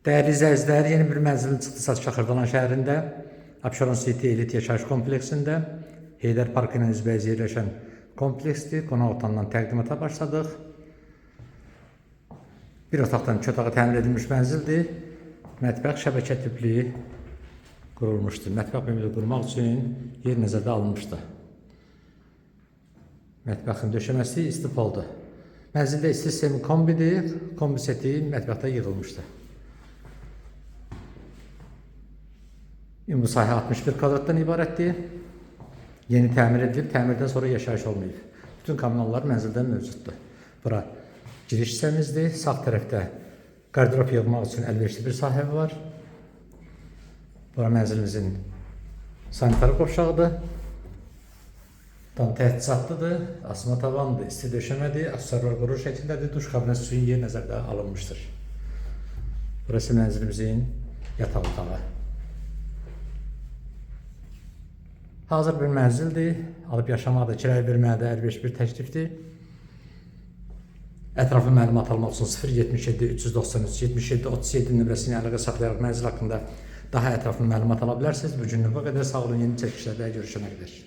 Dəyərli izləyicilər, yeni bir mənzilin çıxdı satışa Xırdalan şəhərində, Abşeron City Elit Yaşayış Kompleksində, Heydər Parkı ilə üzbəüz yerləşən kompleksdir. Qonaq otağından təqdimata başladıq. Bir otaqdan iki otağa təmir edilmiş mənzildir. Mətbəx şəbəkə tipli qurulmuşdur. Mətbəx mebeli qurmaq üçün yer nəzərdə alınmışdı. Mətbəxin döşəməsi istipoldur. Mənzildə isti sistemi kombidir. Kombi seti mətbəxdə yığılmışdı. Ümumi sahə 61 kvadratdan ibarətdir. Yeni təmir edilib, təmirdən sonra yaşayış olmayıb. Bütün kommunallar mənzildə mövcuddur. Bura giriş hissəmizdir. Sağ tərəfdə qardırop yığmaq üçün əlverişli bir sahə var. Bura mənzilimizin sanitar qovşağıdır. Tam təchizatlıdır, asma tavandır, isti döşəmədir, aksesuarlar qurulu şəkildədir, duş kabinəsi üçün yer nəzərdə alınmışdır. Burası mənzilimizin yataq otağı. Hazır bir mənzildir. Alıb yaşamaq da, kirayə verməyə də əlverişli bir təklifdir. Ətraflı məlumat almaq üçün 077 393 77 37 nömrəsi ilə əlaqə saxlayaraq mənzil haqqında daha ətraflı məlumat ala bilərsiniz. Bu günlük bu qədər. Sağ olun, yeni çəkilişlərdə görüşənə qədər.